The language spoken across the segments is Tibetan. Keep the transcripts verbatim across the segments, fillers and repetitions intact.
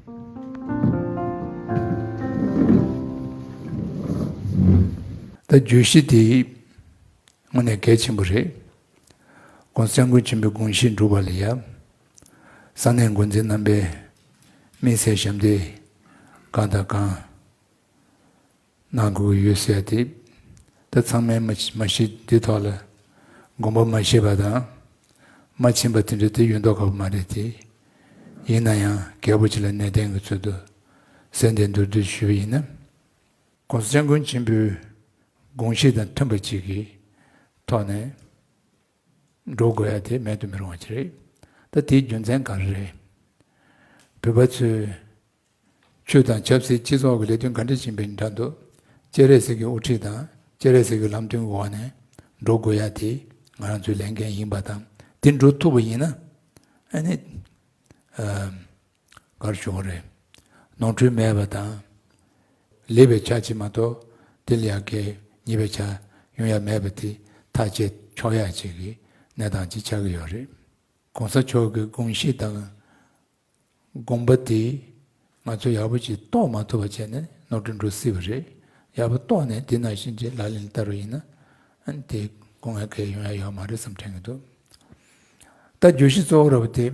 ད་བརྗོད་གཞི་དེ་དངོས་གནས་གལ་ཆེན་པོ་རེད། ༸གོང་ས་༸སྐྱབས་མགོན་ཆེན་པོའི་དགོངས་གཞི་འགྲུབ་པ་ལ་ཡ། ས་གནས་འགོ་འཛིན་རྣམ་པས་དམིགས་བསལ་ཞབས་འདེགས་གང་དང་གང་གནང་དགོས་ཀྱི་ཡོད་ཟེར་ཏེ། ད་ཚང་མས་མ་མ་ཤེས་འདི་ཐོག་ལ་དགོངས་པ་མ་བཞེས་པ་དང་། མ་ཕྱིན་པ་དེ་འདྲ་དེ་ཡོད་མདོག་ཁ་པོ་མ་རེད་དེ། ཡིན་ན་ཡང་གལ་པོ་ཆེ་ལ་གནད་དོན་གྱི་ཚུལ་དུ་གསལ་འདེབས་མདོར་བསྡུས་ཞུས་པ་ཡིན་ན། ༸གོང་ས་༸སྐྱབས་མགོན་ཆེན་པོའི་དགོངས་གཞི་དང་མཐུན་པ་ཅིག་གི་ཐོག་ནས་འགྲོ་དགོས་ཡ་དེ་མེད་དུ་མི་རུང་བ་ཅིག་རེད། ད་དེའི་རྒྱུ་མཚན་ག་རེ་རེད། བོད་པ་ཚོས་ཆོས་དང་ཆབ་སྲིད་སྤྱི་ཚོགས་ཀྱི་ལས་དོན་ག་འདྲ་ཡིན་པའི་འགྲམ་དུ། སྤྱན་རས་གཟིགས་ཀྱི་དབུ་ཁྲིད་དང་སྤྱན་རས་གཟིགས་ཀྱི་ལམ་སྟོན་འོག་ནས་འགྲོ་དགོས་ཡ་དེ་ང་རང་ཚོའི་ལས་འགན་ཡིན་པ་དང་། དེ་འགྲོ་ཐུབ་པ་ཡིན་ན། ཨ་ནི། ཨ། ག་རེ་ཞུ་དགོས་རེད། ནོར་འཁྲུལ་མེད་པ་དང་། ལེགས་པའི་ཆ་གཅིག་མ་གཏོགས་དེ་ལ་ཡ་གི་ཉེས་པའི་ཆ་ཡོང་ཡ་མེད་པ་དེ་ཐག་བཅད་ཆོག་ཡ་ཅིག་གི་གནས་སྟངས་ཅིག་ཆགས་ཀྱི་ཡོད་རེད། ༸གོང་ས་མཆོག་གི་དགོངས་གཞི་དང་དགོངས་པ་དེ་ང་ཚོ་ཡག་པོ་ཅིག་རྟོགས་མ་ཐུབ་པ་བྱས་ནས་ནོར་འཁྲུལ་འགྲོ་སྲིད་པ་རེད། ཡག་པོ་རྟོགས་ནས་དེ་ནང་བཞིན་གྱི་ལག་ལེན་བསྟར་བ་ཡིན་ན། ཨ་ནི་དེ་དགོངས་ཡ་གལ་ཡོང་ཡ་ཡོད་མ་རེད་བསམ་དྲན་གྱི་འདུག་ད་བརྗོད་གཞི་གཙོ་བོ་ར་བ་དེ་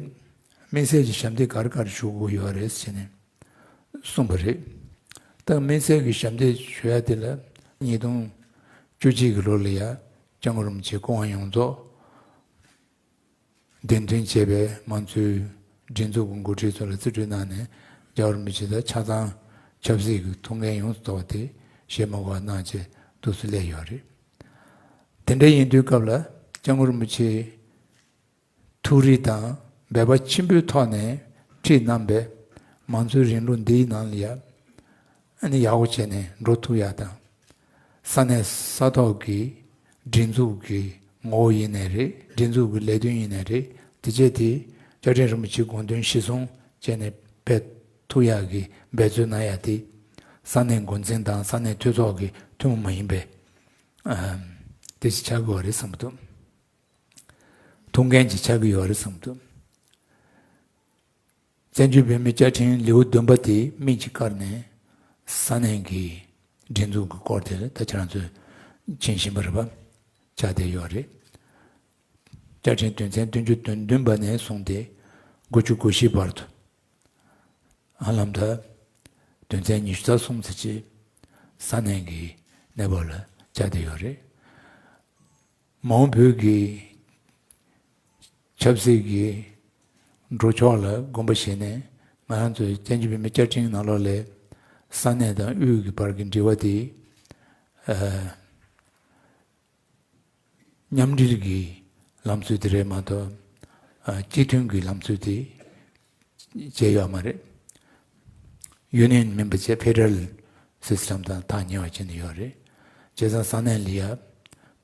དམིགས་བསལ་གྱི་ཞབས་འདེགས་ག་རེ་ག་རེ་ཞུ་དགོས་ཡོད་རེད་ཟེར་ནས་གསུངས་པ་རེད། ད་དམིགས་བསལ་གྱི་ཞབས་འདེགས་ཞུ་ཡ་དེ་ལ་ཉིས་སྟོང་བཅུ་གཅིག་གི་ལོ་ལ་ཡ་སྐྱབས་མགོན་རིན་པོ་ཆེ་སྐུ་དབང་ཡོངས་རྫོགས་གདན་འདྲེན་བྱས་པའི་མང་གཙོའི་སྒྲིག་འཛུགས་ཀྱི་འགོ་ཁྲིད་ཚོ་ལ་རྩིས་སྤྲོད་གནང་ནས། རྒྱལ་བ་རིན་པོ་ཆེ་དང་ཆ་ཚང་ཆབ་སྲིད་ཀྱི་ཐུགས་འགན་ཡོངས་སུ་རྫོགས་པ་དེ་བཞེས་མ་དགོས་པ་གནང་བྱས་འདུག་སེ་སླེབས་ཡོད་རེད། དེ་འདྲ་ཡིན་དུས་སྐབས་ལ་སྐྱབས་མགོན་རིན་པོ་ཆེ་ཐུགས་རེ་དང་འབད་པ་ཆེན་པོའི་ཐོག་ནས་ཁྲིད་གནང་པའི་མང་གཙོའི་རིང་ལུགས་འདིའི་ནང་ལ་ཡ། ཨ་ནི་ཡག་པོ་བྱས་ནས་འགྲོ་ཐུབ་ཡ་དང་། ས་གནས་ས་ཐོག་གི་སྒྲིག་འཛུགས་ཀྱི་ངོ་བོ་ཡིན་ནའི་རེད། སྒྲིག་འཛུགས་ཀྱི་ལས་དོན་ཡིན་ནའི་རེད། དེ་བྱས་ཏེ་བཅའ་ཁྲིམས་རིན་པོ་ཆེའི་དགོངས་དོན་གཞིར་བཟུང་བྱས་ནས་འབད་ཐུབ་ཡག་གི་འབད་རྩོལ་གནང་ཡ་དེ། ས་གནས་འགོ་འཛིན་དང་ས་གནས་འཐུས་ཚོགས་ཀྱི་ཐུན་མོང་མ་ཡིན་པའི་ཨ་དེ་ཞིག་ཆགས་དགོས་པ་རེད་བསམ་གྱི་འདུག་ཐུགས་འགན་ཅིག་ཆགས་ཀྱི་ཡོད་རེད་བསམ་གྱི་འདུག་བཙན་བྱོལ་བོད་མིའི་བཅའ་ཁྲིམས་ལེའུ་བདུན་པ་དེ་སྨིན་གྱིས་བཀར་ནས་ས་གནས་ཀྱི་སྒྲིག་འཛུགས་ཀྱི་སྐོར་དེ་ད་ཁྱེད་རང་ཚོས་མཁྱེན་བཞིན་པ་རེད་པ། ཆགས་བསྡད་ཡོད་རེད། བཅའ་ཁྲིམས་དོན་ཚན་བདུན་ཅུ་དོན་བདུན་པ་ནས་བཟུང་སྟེ་དགུ་བཅུ་གོ་བཞི་བར་དུ། ཨ་ལམ་ད་དོན་ཚན་ཉི་ཤུ་རྩ་གསུམ་ཙམ་ཅིག་ས་གནས་ཀྱི་གནས་བབ་ལ་ཆགས་བསྡད་ཡོད་རེད། མ་འོངས་བོད་ཀྱི་ཆབ་སྲིད་ཀྱི་འགྲོ་ཕྱོགས་ལ་དགོངས་པ་བཞེས་ནས། ང་རང་ཚོའི་བཙན་བྱོལ་བོད་མིའི་བཅའ་ཁྲིམས་ནང་ལོགས་ལ་ས་གནས་དང་དབུས་ཀྱི་བར་གྱི་འབྲེལ་བ་དེ། ཨ། མཉམ་འབྲེལ་གྱི་ལམ་སྲོལ་དེ་རེད་མ་གཏོགས། ཨ། སྤྱི་མཐུན་གྱི་ལམ་སྲོལ་དེ་བྱས་ཡོད་མ་རེད། ཡུ་ནི་ཡན་མིན་པ་བྱས་ཕེ་ཌེ་རལ་སིས་ཊེམ་དང་ཐག་ཉེ་བ་བྱས་ནས་ཡོད་རེད། བྱས་ཙང་ས་གནས་ལ་ཡ་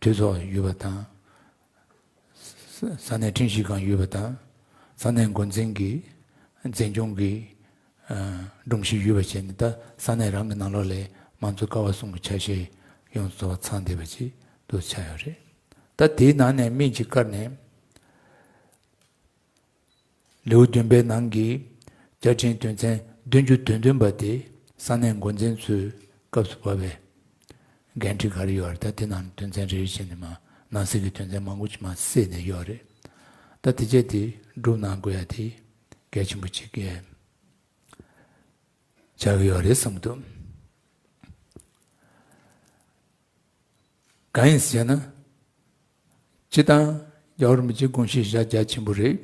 འཐུས་ཚོགས་ཡོད་པ་དང་། ས་ས་གནས་ཁྲིམས་ཞིབ་ཁང་ཡོད་པ་དང་། ས་གནས་འགོ་འཛིན་གྱི་འཛིན་སྐྱོང་གི་ཨ་སྒྲོམ་གཞི་ཡོད་པ་བྱས་ནས། ད་ས་གནས་རང་གི་ནང་ལོགས་ལ་མང་གཙོ་ཀ་བ་གསུམ་གྱི་ཆ་ཤས་ཡོངས་སུ་རྫོགས་པ་ཚང་བསྡད་པ་ཅིག་འདུག་ཆགས་ཡོད་རེད། ད་དེའི་ནང་ནས་སྨིན་གྱིས་བཀར་ནས་ལེའུ་བདུན་པའི་ནང་གི་བཅའ་ཁྲིམས་དོན་ཚན་བདུན་ཅུ་དོན་བདུན་པ་དེ་ས་གནས་འགོ་འཛིན་ཚོའི་སྐབས་སུ་བབས་པའི་འགན་འཁྲི་ག་རེ་ཡོད་རེད། ད་དེ་ནང་དོན་ཚན་རེ་རེ་བྱས་ནས་མར་ནང་གསེས་ཀྱི་དོན་ཚན་མང་པོ་ཅིག་མར་བསྲེས་ནས་ཡོད་རེད། ད་དེ་བྱས་དེ་སྒྲུབ་གནང་དགོས་ཡ་དེ་གལ་ཆེན་པོ་ཅིག་གི་ཆགས་ཀྱི་ཡོད་རེད་བསམ་གྱི་འདུག་གང་ཡིན་ཟེར་ན། སྤྱིར་བཏང་རྒྱལ་བ་རིན་པོ་ཆེའི་དགོངས་གཞི་བཞག་རྒྱ་ཆེན་པོ་རེད།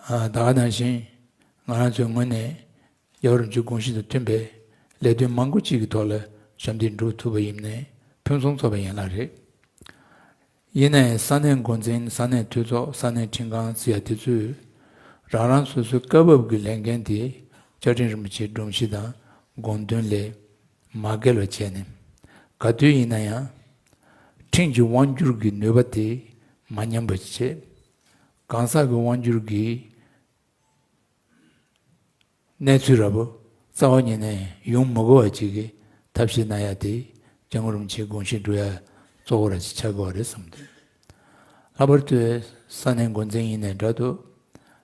ཨ། ད་ག་ནང་བཞིན་ང་རང་ཚོའི་ངོས་ནས་རྒྱལ་བ་རིན་པོ་ཆེའི་དགོངས་གཞི་དང་མཐུན་པའི་ལས་དོན་མང་པོ་ཅིག་གི་ཐོག་ལ་ཞབས་འདེགས་སྒྲུབ་ཐུབ་པ་ཡིན་ནའི་ཕུན་སུམ་ཚོགས་པ་ཡན་ལག་རེད། ཡིན་ནའི་ས་གནས་འགོ་འཛིན། ས་གནས་འཐུས་ཚོགས། ས་གནས་ཁྲིམས་ཁང་ཟེར་ཡ་དེ་ཚོས་རང་རང་སོ་སོའི་སྐབས་བབ་ཀྱི་ལས་འགན་དེ་བཅའ་ཁྲིམས་རིན་པོ་ཆེའི་སྒྲོམ་གཞི་དང་དགོངས་དོན་ལས་མ་འགལ་བ་བྱས་ནས། ག་དུས་ཡིན་ན་ཡང་ཁྲིམས་ཀྱི་དབང་སྒྱུར་གྱི་ནུས་པ་དེ་མ་ཉམས་པ་བྱེད། གང་ཟག་གི་དབང་སྒྱུར་གྱི་གནས་ཚུལ་འདྲ་པོ་རྩ་བ་ཉིད་ནས་ཡོང་མི་དགོས་པ་ཅིག་གི་ཐབས་ཤེས་གནང་ཡ་དེ་སྐྱབས་མགོན་རིན་པོ་ཆེའི་དགོངས་གཞི་འགྲུབ་ཡ་གཙོ་བོ་ར་ཅིག་ཆགས་དགོས་པ་རེད་བསམ་འདུག་ལྷག་པར་དུ་ས་གནས་འགོ་འཛིན་ཡིན་ནའི་འདྲ་འདུག་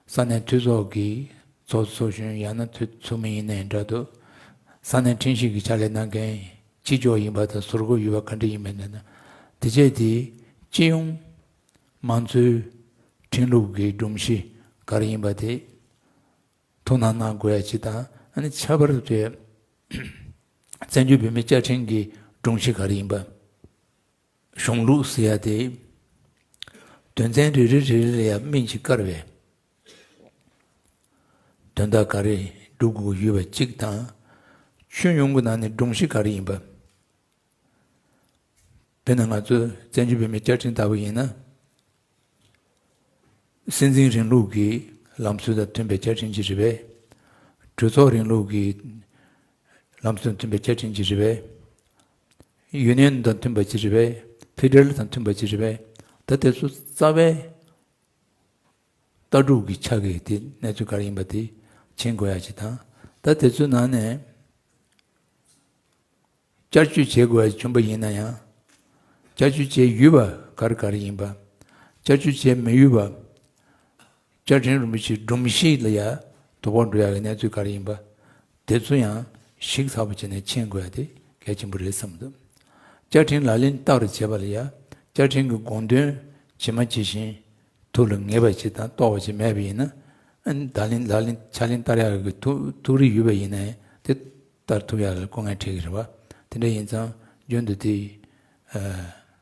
ས་གནས་འཐུས་ཚོགས་ཀྱི་ ཚོགས་ཚོགས་གཞོན་ཡང་ན་ཚོགས་མི་ཡིན་ནའི་འདྲ་འདུག་ས་གནས་ཁྲིམས་ཞིབ་ཀྱི་ཕྱག་ལས་གནང་མཁན་གཅིག་ལྕོགས་ཡིན་པ་དང་ཟུར་བཀོད་ཡོད་པ་ག་འདྲ་ཡིན་མིན་ན། དེ་བྱས་དེ་སྤྱི་ཡོངས་མང་གཙོའི་ཁྲིམས་ལུགས་ཀྱི་སྒྲོམ་གཞི་ག་རེ་ཡིན་པ་དེ་ཐུགས་སྣང་གནང་དགོས་ཡ་གཅིག་དང་། ཨ་ནི་ཁྱད་པར་དུ་བཙན་བྱོལ་བོད་མིའི་བཅའ་ཁྲིམས་ཀྱི་སྒྲོམ་གཞི་ག་རེ་ཡིན་པ། གཞུང་ལུགས་ཟེར་ཡ་དེ་དོན་ཚན་རེ་རེ་རེ་རེ་ལ་ཡང་སྨིན་ཅིག་བཀར་བས། དོན་དག་ག་རེ་སྒྲུབ་དགོས་ཡོད་པ་གཅིག་དང་། ཁྱོན་ཡོངས་ཀྱི་ནང་ནས་སྒྲོམ་གཞི་ག་རེ་ཡིན་པ། དཔེར་ན་ང་ཚོ་བཙན་བྱོལ་བོད་མིའི་བཅའ་ཁྲིམས་ལྟ་བུ་ཡིན་ན། སྲིད་འཛིན་རིང་ལུགས་ཀྱི་ལམ་སྲོལ་དང་མཐུན་པའི་བཅའ་ཁྲིམས་ཅིག་རེད་པས། གྲོས་ཚོགས་རིང་ལུགས་ཀྱི་ལམ་སྲོལ་དང་མཐུན་པའི་བཅའ་ཁྲིམས་ཅིག་རེད་པས། ཡུ་ནི་ཡན་དང་མཐུན་པ་ཅིག་རེད་པས། ཕེ་ཌ་རལ་དང་མཐུན་པ་ཅིག་རེད་པས། ད་དེ་ཚོ་རྩ་བའི་ལྟ་གྲུབ་ཀྱི་ཆ་གི་དེ་གནས་ཚུལ་ག་རེ་ཡིན་པ་དེ་མཁྱེན་དགོས་ཡ་ཅིག་དང་། ད་དེ་ཚོའི་ནང་ནས་བསྐྱར་བཅོས་བྱེད་དགོས་ཡ་བྱུང་པ་ཡིན་ན་ཡང་། བསྐྱར་བཅོས་བྱས་ཡོད་པ་ག་རེ་ག་རེ་ཡིན་པ། བསྐྱར་བཅོས་བྱས་མི་ཡོད་པ། བཅའ་ཁྲིམས་རིན་པོ་ཆེའི་སྒྲོམ་གཞི་ལ་ཡ་དོ་ཕོག་འགྲོ་ཡ་གི་གནས་ཚུལ་ག་རེ་ཡིན་པ། དེ་ཚོ་ཡང་ཞིབ་ཚགས་པོ་བྱས་ནས་མཁྱེན་དགོས་ཡ་དེ་གལ་ཆེན་པོ་རེད་བསམ་འདུག་བཅའ་ཁྲིམས་ལག་ལེན་བསྟར་བྱེད་པ་ལ་ཡ་བཅའ་ཁྲིམས་ཀྱི་དགོངས་དོན་ཇི་མ་ཇི་བཞིན་ཐུགས་ལ་ངེས་པ་ཅིག་དང་རྟོགས་པ་ཅིག་མེད་པ་ཡིན་ན། ཨ་ནི་ད་ལན་ལག་ལེན་ཕྱག་ལེན་བསྟར་ཡག་གི་ཐུགས་ཐུགས་རེ་ཡོད་པ་ཡིན་ན་ཡང་དེ་བསྟར་ཐུབ་ཡག་ལ་སྐུ་ངལ་འཕྲད་ཀྱི་རེད་བ། དེ་འདྲ་ཡིན་ཙང་རྒྱུན་དུ་དེ་ཨ་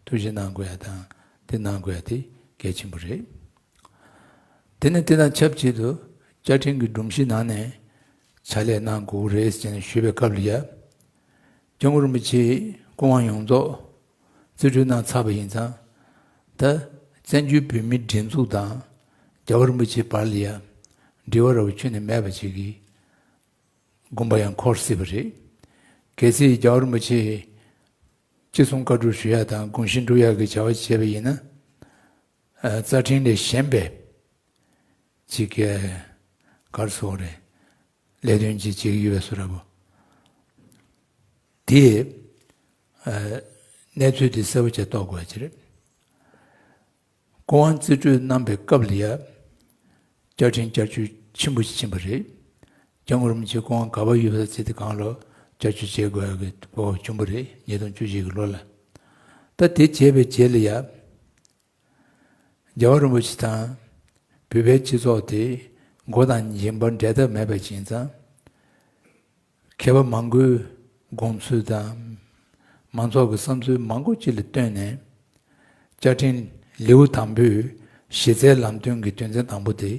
ཐུགས་ཞིབ་གནང་དགོས་ཡ་དང་དེ་གནང་དགོས་ཡ་དེ་གལ་ཆེན་པོ་རེད། དེ་ནས་དེ་དང་ཆབས་ཅིག་ཏུ་བཅའ་ཁྲིམས་ཀྱི་སྒྲོམ་གཞི་ནང་ནས་ཕྱག་ལས་གནང་དགོས་རེད་ཅེས་ཞུས་པའི་སྐབས་ལ་ཡ། སྐྱབས་མགོན་རིན་པོ་ཆེའི་སྐུ་དབང་ཡོངས་རྫོགས་རྩིས་སྤྲོད་གནང་ཚར་བ་ཡིན་ཙང་། ད་བཙན་བྱོལ་བོད་མིའི་སྒྲིག་འཛུགས་དང་རྒྱལ་བ་རིན་པོ་ཆེའི་བར་ལ་ཡ་འབྲེལ་བ་ར་བ་ཁྱོན་ནས་མེད་པ་ཅིག་གི་དགོངས་པ་ཡང་འཁོར་སྲིད་པ་རེད། གལ་སྲིད་རྒྱལ་བ་རིན་པོ་ཆེ་ཅི་གསུང་བཀའ་སྒྲུབ་ཞུ་ཡ་དང་དགོངས་བཞེས་སྒྲུབ་ཡ་གི་བྱ་བ་བྱས་པ་ཡིན་ན། ཨ་རྩ་ཁྲིམས་ལས་གཞན་པའི་ཅིག་ག་རེ་ཟེར་དགོས་རེད། ལས་དོན་ཅིག་བྱེད་ཀྱི་ཡོད་པའི་བཟོ་འདྲ་པོ། དེས་ཨ་གནས་ཚུལ་དེ་གསལ་པོ་བྱས་རྟོགས་དགོས་པ་ཅིག་རེད། སྐུ་དབང་རྩིས་སྤྲོད་གནང་པའི་སྐབས་ལ་ཡ། བཅའ་ཁྲིམས་བསྐྱར་བཅོས་ཆེན་པོ་ཞིག་ཕྱིན་པ་རེད། སྐྱབས་མགོན་རིན་པོ་ཆེ་སྐུ་དབང་ག་པར་ཡོད་པ་ཚེ་དེ་གང་ལ་བསྐྱར་བཅོས་བྱེད་དགོས་ཡ་གི་སྐོར་བྱུང་པ་རེད། ཉིས་སྟོང་བཅུ་གཅིག་གི་ལོ་ལ། ད་དེ་བྱས་པའི་རྗེས་ལ་ཡ། རྒྱལ་བ་རིན་པོ་ཆེ་དང་བོད་པའི་སྤྱི་ཚོགས་དེ་མགོ་དང་མཇིང་པ་འབྲལ་ཐབས་མེད་པ་ཅིག་ཡིན་ཙང་། མཁས་པ་མང་པོའི་དགོངས་ཚུལ་དང་མང་ཚོགས་ཀྱི་བསམ་ཚུལ་མང་པོ་ཅིག་ལ་བསྟུན་ནས། བཅའ་ཁྲིམས་ལེའུ་དང་པོའི་གཞི་རྩའི་ལམ་སྟོན་གྱི་དོན་ཚན་དང་པོ་དེ་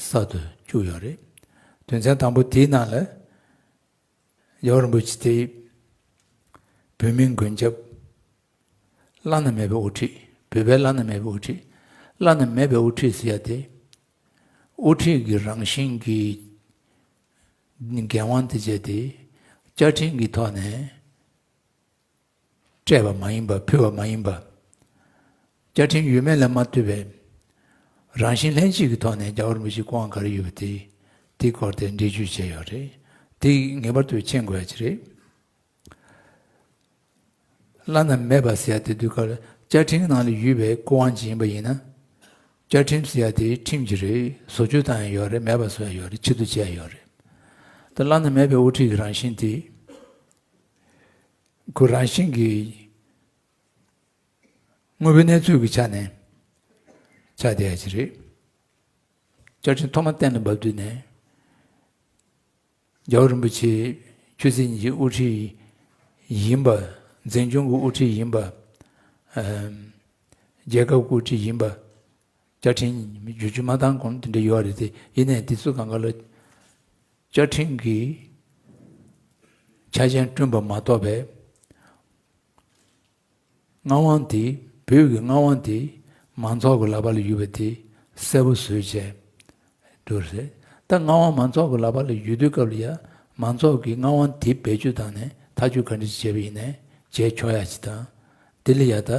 གསར་དུ་བཅུག་ཡོད་རེད། དོན་ཚན་དང་པོ་དེའི་ནང་ལ། རྒྱལ་བ་རིན་པོ་ཆེ་དེ་བོད་མིའི་མགོན་སྐྱབས། བླ་ན་མེད་པའི་དབུ་ཁྲིད། བོད་པའི་བླ་ན་མེད་པའི་དབུ་ཁྲིད། བླ་ན་མེད་པའི་དབུ་ཁྲིད་ཟེར་ཡ་དེ། དབུ་ཁྲིད་ཀྱི་རང་བཞིན་གྱི་འགན་དབང་དེ་བྱས་ཏེ། བཅའ་ཁྲིམས་ཀྱི་ཐོག་ནས་སྤྲད་པ་མ་ཡིན་པ། ཕུལ་བ་མ་ཡིན་པ། བཅའ་ཁྲིམས་ཡོད་མེད་ལ་མ་ལྟོས་པའི་རང་བཞིན་ལྷན་སྐྱེས་ཀྱི་ཐོག་ནས་རྒྱལ་བ་རིན་པོ་ཆེའི་སྐུ་དབང་ག་རེ་ཡོད་པ་དེ། དེའི་སྐོར་དེ་འགྲེལ་བརྗོད་བྱས་ཡོད་རེད། དེ་ངེས་པར་དུ་མཁྱེན་དགོས་ཡ་ཅིག་རེད། བླ་ན་མེད་པ་ཟེར་ཡ་དེ་དུས་སྐབས་ལ་བཅའ་ཁྲིམས་ནང་ལ་ཡོད་པའི་སྐུ་དབང་ཅིག་ཡིན་པ་ཡིན་ན། བཅའ་ཁྲིམས་ཟེར་ཡ་དེ་ཁྲིམས་ཅིག་རེད། བཟོ་བཅོས་བཏང་ཡ་ཡོད་རེད། མེད་པ་བཟོ་ཡ་ཡོད་རེད། ཕྱིར་བསྡུ་བྱེད་ཡ་ཡོད་རེད། ད་བླ་ན་མེད་པའི་དབུ་ཁྲིད་ཀྱི་རང་བཞིན་དེ། ཁོ་རང་བཞིན་གྱིས་དངོས་པོའི་གནས་ཚུལ་གྱི་ཆ་ནས་ཆགས་བསྡད་ཡ་ཅིག་རེད། བཅའ་ཁྲིམས་ཐོག་མ་གཏན་ལ་འབེབས་དུས་ནས། རྒྱལ་བ་རིན་པོ་ཆེ་ཆོས་སྲིད་གཉིས་ཀྱི་དབུ་ཁྲིད་ཡིན་པ། འཛིན་སྐྱོང་གི་དབུ་ཁྲིད་ཡིན་པ། ཨམ། རྒྱལ་ཁབ་ཀྱི་དབུ་ཁྲིད་ཡིན་པ། བཅའ་ཁྲིམས་བསྒྱུར་བཅོས་མ་བཏང་གོང་དེ་འདྲ་ཡོད་རེད་དེ། ཡིན་ནའི་དེ་ཚོ་གང་ག་ལ་བཅའ་ཁྲིམས་ཀྱི་ཆ་རྐྱེན་བསྐྲུན་པ་མ་གཏོགས་པའི། མངའ་དབང་དེ། བོད་ཀྱི་མངའ་དབང་དེ་མང་ཚོགས་ཀྱི་ལག་པ་ལ་ཡོད་པ་དེ་གསལ་པོ་བཟོས་བྱས་འདུག་ཟེར། ད་མངའ་དབང་མང་ཚོགས་ཀྱི་ལག་པ་ལ་ཡོད་དུས་སྐབས་ལ་ཡ། མང་ཚོགས་ཀྱིས་མངའ་དབང་དེ་བེད་སྤྱོད་བཏང་ནས་ཐག་གཅོད་ག་འདྲ་ཞིག་བྱས་པ་ཡིན་ནའི་བྱས་ཆོག་ཡ་ཞིག་དང་། དེ་ལ་ཡ་ད་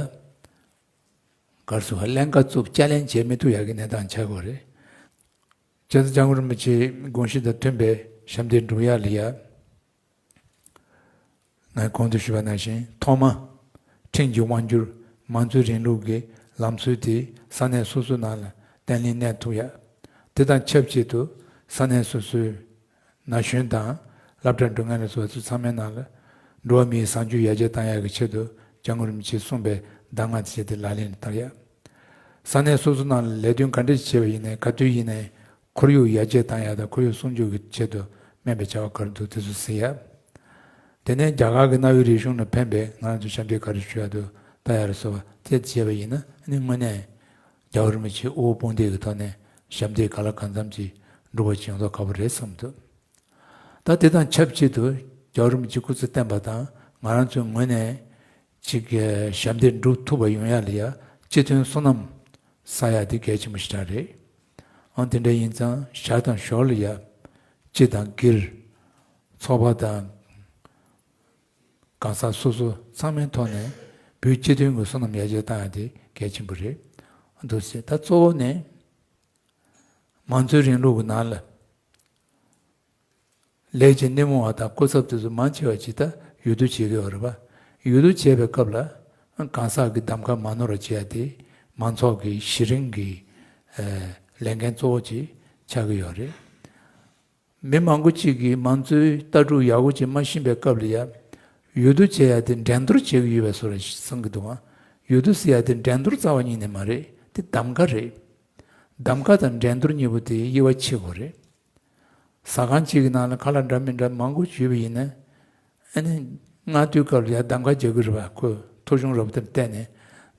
ག་རེ་ཟེར་བ། ཀླན་ཀ་བཙུགས་ཅ་ལན་བྱེད་མི་ཐུབ་ཡ་གི་གནས་སྟངས་ཆགས་ཀྱི་ཡོད་རེད། བྱས་ཙང་སྐྱབས་མགོན་རིན་པོ་ཆེའི་དགོངས་གཞི་དང་མཐུན་པའི་ཞབས་འདེགས་སྒྲུབ་ཡ་ལ་ཡ། ང་གོང་དུ་ཞུས་པ་ནང་བཞིན་ཐོག་མ་ཁྲིམས་ཀྱི་དབང་སྒྱུར་མང་གཙོའི་རིང་ལུགས་ཀྱི་ལམ་སྲོལ་དེ་ས་གནས་སོ་སོའི་ནང་ལ་བརྟན་ལྷིང་གནས་ཐུབ་ཡ། དེ་དང་ཆབས་ཅིག་ཏུ་ ས་གནས་སོ་སོའི་ན་གཞོན་དང་སློབ་གྲྭ་འགྲོ་མཁན་ལ་སོགས་ཚོ་ཚང་མའི་ནང་ལ་འགྲོ་བ་མིའི་བཟང་སྤྱོད་ཡར་རྒྱས་བཏང་ཡག་གི་ཆེད་དུ་སྐྱབས་མགོན་རིན་པོ་ཆེས་གསུངས་པའི་གདམས་ངག་དེ་བྱས་ཏེ་ལག་ལེན་ལ་བསྟར་ཡག་ས་གནས་སོ་སོ་ནང་ལ་ལས་དོན་ག་འདྲ་ཞིག་བྱས་པ་ཡིན་ནའི་ག་དུས་ཡིན་ནའི་ཁོར་ཡུག་ཡར་རྒྱས་བཏང་ཡག་དང་ཁོར་ཡུག་སྲུང་སྐྱོབ་ཀྱི་ཆེད་དུ་དམན་པའི་བྱ་བ་ག་རེ་འདུག་དེ་ཚོ་གཟིགས་ཡག་དེ་ནས་རྒྱ་གར་གྱི་གནའ་བོའི་རིག་གཞུང་ལ་ཕན་པའི་ང་རང་ཚོ་ཞབས་འདེགས་ག་རེ་ཞུ་ཡག་འདུག་ལྟ་ཡག་ལ་སོགས་པ་དེ་བྱས་པ་ཡིན་ན་ཨ་ནི་དངོས་གནས་རྒྱལ་བ་རིན་པོ་ཆེའི་དབུ་བོ་དཔུང་འདེགས་ཀྱི་ཐོག་ནས་ཞབས་འདེགས་གང་ལ་གང་འཚམ་ཅིག་འགྲུབ་པ་ཅིག་ཡོང་ཐབས་ཁག་པོ་རེད་བསམ་འདུག་ད་དེ་དང་ཆབས་ཅིག་ཏུ་རྒྱལ་བ་རིན་པོ་ཆེ་སྐུ་ཚེ་བརྟན་པ་དང་ང་རང་ཚོའི་ངོས་ནས་ཅིག་ཞབས་འདེགས་སྒྲུབ་ཐུབ་པ་ཡོང་ཡག་ལ་ཡ་སྤྱི་མཐུན་བསོད་ནམས་བསགས་ཡག་དེ་གལ་ཆེན་པོ་ཞེ་དྲག་རེད། ཨང་དེ་འདྲ་ཡིན་ཙང་ཞར་དང་ཞོར་ལ་ཡ་སྤྱི་དང་སྒེར་ཚོགས་པ་དང་གང་ཟག་སོ་སོ་ཚང་མའི་ཐོག་ནས་བོད་སྤྱི་མཐུན་གྱི་བསོད་ནམས་ཡར་རྒྱས་བཏང་ཡག་དེ་གལ་ཆེན་པོ་རེད་འདུག་ཟེར། ད་གཙོ་བོ་ནི་མང་གཙོའི་རིང་ལུགས་ཀྱི་ནང་ལ་ལས་ཀྱི་སྣེ་མོ་བ་དང་སྐུ་ཚབ་དེ་ཚོ་མང་ཆེ་བ་ཅིག་ད་ཡུལ་སྡོད་བྱེད་ཀྱི་ཡོད་རེད་པ། ཡུལ་སྡོད་བྱེད་པའི་སྐབས་ལ་གང་ཟག་གི་གདམ་ཁ་མ་ནོར་བ་བྱེད་ཡག་དེ་མང་ཚོགས་ཀྱི་གཞི་རིམ་གྱི་ལས་འགན་གཙོ་བོ་ཅིག་ཆགས་ཀྱི་ཡོད་རེད། མི་མང་པོ་གཅིག་གིས་མང་གཙོའི་ལྟ་གྲུབ་ཡག་པོ་ཅིག་མ་ཤེས་པའི་སྐབས་ལ་ཡ། ཡུལ་སྡོད་བྱེད་ཡ་དེ་འགྲན་བསྡུར་བྱེད་ཀྱི་ཡོད་པའི་བཟོ་འདྲ་ཞིག་བསམ་གྱི་འདུག་ཨང་། ཡུལ་སྡོད་ཟེར་ཡ་དེ་འགྲན་བསྡུར་རྩ་བ་ཉིད་ནས་མ་རེད། དེ་གདམ་ག་རེད། གདམ་ག་དང་འགྲན་བསྡུར་གཉིས་པོ་དེ་དབྱེ་བ་ཕྱེ་དགོས་རེད། ཟ་ཁང་གཅིག་གི་ནང་ལ་ཁ་ལག་འདྲ་མི་འདྲ་མང་པོ་ཞིག་ཡོད་པ་ཡིན་ན། ཨ་ནི་སྔ་དུས་སྐབས་ལ་ཡ་གདམ་ག་རྒྱག་གི་རེད་པ། ཁོས་ཐོ་གཞུང་རོབ་དེར་བལྟས་ནས་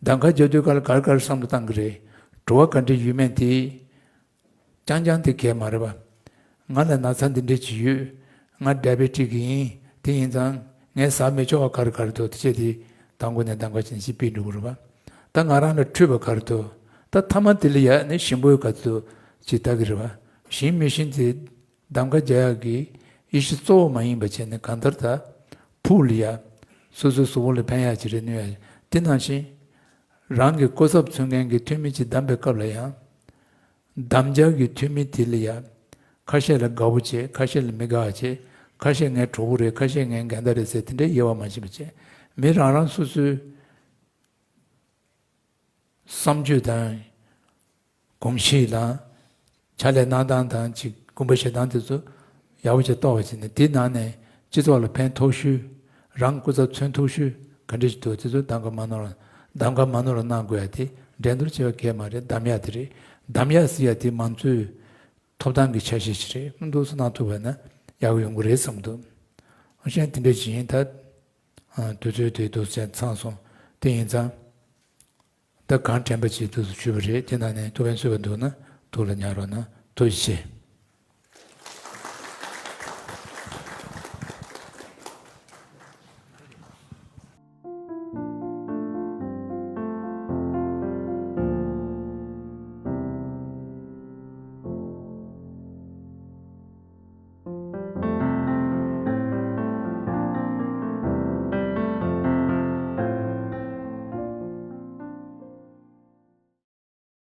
གདམ་ག་རྒྱག་དུས་སྐབས་ལ་ག་རེ་ག་རེ་བསམ་བློ་བཏང་གི་རེད། བྲོ་བ་ག་འདྲ་ཡོད་མེད་དེ། རྐྱང་རྐྱང་དེ་གས་མ་རེད་པ། ང་ལ་ན་ཚ་འདི་འདྲས་ཅིག་ཡོད། ང་ཌའི་བེ་ཊིག་ཡིན། དེ་ཡིན་ཙང་ངས་ཟ་མི་ཆོག་པ་ག་རེ་ག་རེ་འདུག་དེ་བྱས་དེ་དང་པོ་ནས་གདམ་ག་བྱས་ནས་ཅིག་སྤེལ་འགྲོ་གི་རེད་པ། ད་ང་རང་ལ་འཕྲོད་པ་ག་རེ་འདུག་ད་མཐའ་མ་དེ་ལ་ཡ་ནི་ཞིམ་པོའི་ག་ཚོད་ཅིག་ལྟ་གི་རེད་པ། ཞིམ་མི་ཞིམ་དེ་གདམ་ག་རྒྱག་ཡག་གི་དབྱེ་གཞི་གཙོ་བོ་མ་ཡིན་པ་བྱས་ནས་གང་ལྟར་ད་ཕུགས་ལ་ཡ་སོ་སོའི་གཟུགས་པོ་ལ་ཕན་ཡག་ཅིག་རེད་ནུས་ཡ། དེ་ནང་བཞིན་རང་གི་སྐུ་ཚབ་མཚོན་མཁན་གྱི་འཐུས་མི་ཅིག་བདམས་པའི་སྐབས་ལ་ཡང་། གདམ་རྒྱག་གི་འཐུས་མི་དེ་ལ་ཡ། ཁ་ཤས་ལ་དགའ་བོ་བྱེད། ཁ་ཤས་ལ་མི་དགའ་བ་བྱེད། ཁ་ཤས་ངའི་གྲོགས་པོ་རེད། ཁ་ཤས་ངའི་འགལ་ཟླ་རེད་ཟེར་དེ་འདྲའི་དབྱེ་བ་མ་ཕྱེ་བ་བྱེད། མི་རང་རང་སོ་སོའི་བསམ་སྤྱོད་དང་། གོམས་གཤིས་དང་། ཕྱག་ལས་གནང་སྟངས་དང་ཅིག་གོམ་པ་བྱེད་སྟངས་དེ་ཚོ་ཡག་པོ་བྱས་རྟོགས་པ་བྱས་ནས་དེའི་ནང་ནས་སྤྱི་ཚོགས་ལ་ཕན་ཐོགས་ཤོས། རང་སྐུ་ཚབ་མཚོན་ཐུབ་ཤོས་ག་འདྲ་ཞིག་འདུག་དེ་ཚོ་གདམ་ག་མ་ནོར་བ། གདམ་ག་མ་ནོར་བ་གནང་དགོས་ཡ་དེ་འགྲན་བསྡུར་བྱེད་པ་གས་མ་རེད། གདམ་ཡ་དེ་རེད། གདམ་ཡ་ཟེར་ཡ་དེ་མང་གཙོའི་ཐོབ་ཐང་གི་ཆ་ཤས་ཤིག་རེད། འདུག་སེ་གནང་ཐུབ་པ་ན་ཡག་པོ་ཡོང་གི་རེད་བསམ་འདུག་གཞན་དེ་འདྲ་ཞིག་ཡིན་ད། ཨ། དུས་ཚོད་དེ་འདུག་སེ་ཚང་སོང་། དེ་ཡིན་ཙང་། ད་གང་དྲན་པ་ཅིག་འདུག་སེ་ཞུས་པ་རེད། དེ་ནང་ནས་ཐུགས་ཕན་གསོས་པ་འདུག་ན་ཐུགས་ལ་ཉར་རོགས་གནང་། ཐུགས་རྗེ་ཆེ།